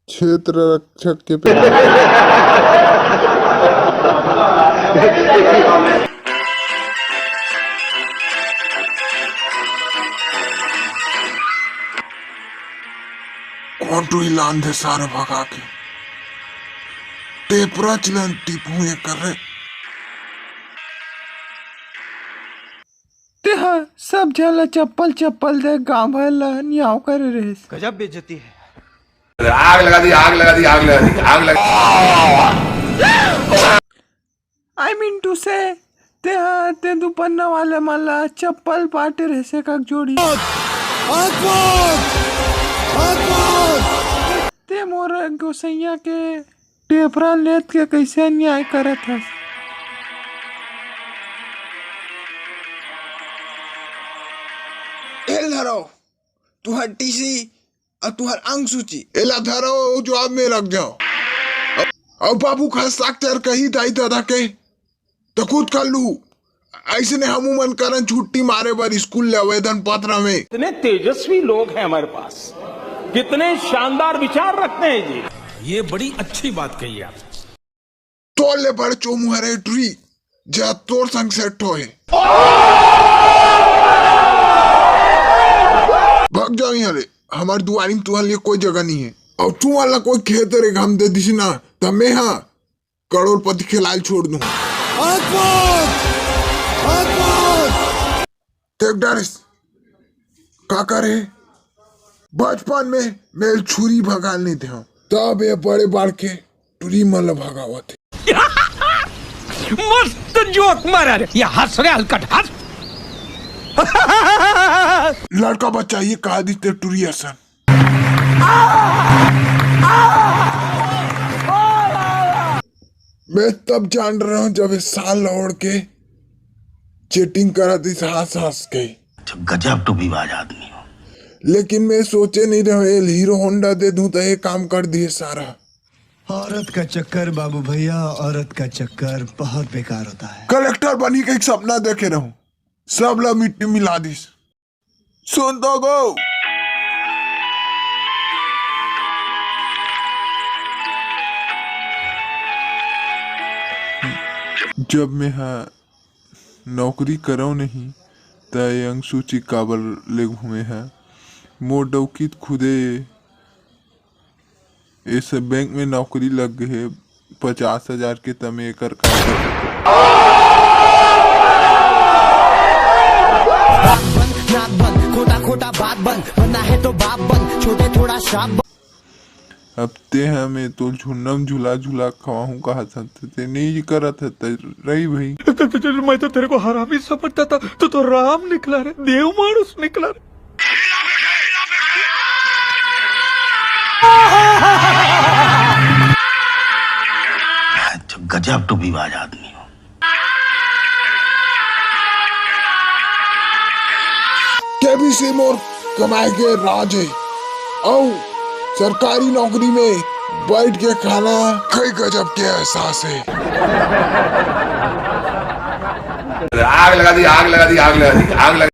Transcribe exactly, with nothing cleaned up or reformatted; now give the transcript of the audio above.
क्षेत्र रक्षक के पेपर। कौन टुरी लान दे सारा भगा के? टेपरा चिलन टिपू ये कर रे। तेहा सब झन ला चप्पल चप्पल दे, गांव भर ला नियाव करे रहिस। गजब बेइज्जती है। आग लगा दी, आग लगा दी, आग लगा दी, आग लगा। I mean to say, तेहा ते दुपन्ना वाले मन ला चप्पल बांटे रहिस एक एक जोड़ी। ते मोर गोसैया के टेपरा लेत के कइसे अन्याय करत हस? एल धरो, तुहर टीसी अउ तुहर अंग सूची। एला धरो, अउ जवाब में रख जाओ। अउ बाबू के हस्ताक्षर कही दाई ददा के, त खुद कर लू। अइसने हमू मन करन छुट्टी मारे बर स्कूल ले आवेदन पत्र में। कितने तेजस्वी लोग हैं हमारे पास, कितने शानदार विचार रखते हैं जी। ये बड़ी अच्छी बात कही आप। तोर ले बड़ चोमू हरे टुरी, जा तोर संग सेट होए। भग जाओ इहाँ ले, हमर दुआरी में तुहर लिए कोई जगह नहीं है। अउ तुमन ला कोई खेत रे घाम दे दिस ना, त मैं हा करोड़पति खेलाल छोड़ दूं। देख डरिस, का करे? बचपन में मैं छुरी भगाल नहीं देहूं, तब ये बड़े बाढ़ के टुरी मन ल भगावत हे। मस्त जोक मारा रे, ये हंस रे हलकट, हंस। लड़का बच्चा ये कहा दिते टुरी असन। मैं तब जान रहा हूँ जब ये साल ओढ़ के चीटिंग करत इस हंस हंस के। गजब टोपीबाज आदमी हो। लेकिन मैं सोचे नहीं रहा ये हीरो होंडा दे दूं तो ये काम कर दिए सारा। औरत का चक्कर बाबू भैया, औरत का चक्कर बहुत बेकार होता है। कलेक्टर बनी के एक सपना देखे रहूं, सब ला मिट्टी मिला दिस। सुन तो गो। जब मैं हा नौकरी करव नहीं, त ये अंग सूची काबर ले घूमे हा? मोर डौकी त खुदे ए सब बैंक में नौकरी लग गए हे पचास हजार के, त मैं एकर का करूं? बात बंद, नाक बंद, खोटा खोटा बात बंद, बनना है तो बाप बंद, छोटे थोड़ा श्राप बंद। अब ते ह मैं तो झुन्नम झुला झुला खवाहूं कहा था, ते नहीं करत है, ते रही भाई। तो, तो, तो, मैं तो तेरे को हरामी समझता था, तू तो राम निकला रे, देव मानुष निकला रे। गजब टोपीबाज आदमी हो। केबीसी मोर कमाए के राज हे, अउ सरकारी नौकरी में बैठ के खाना कई गजब के एहसास हे। आग लगा दी, आग लगा दी, आग लगा दी, आग लगा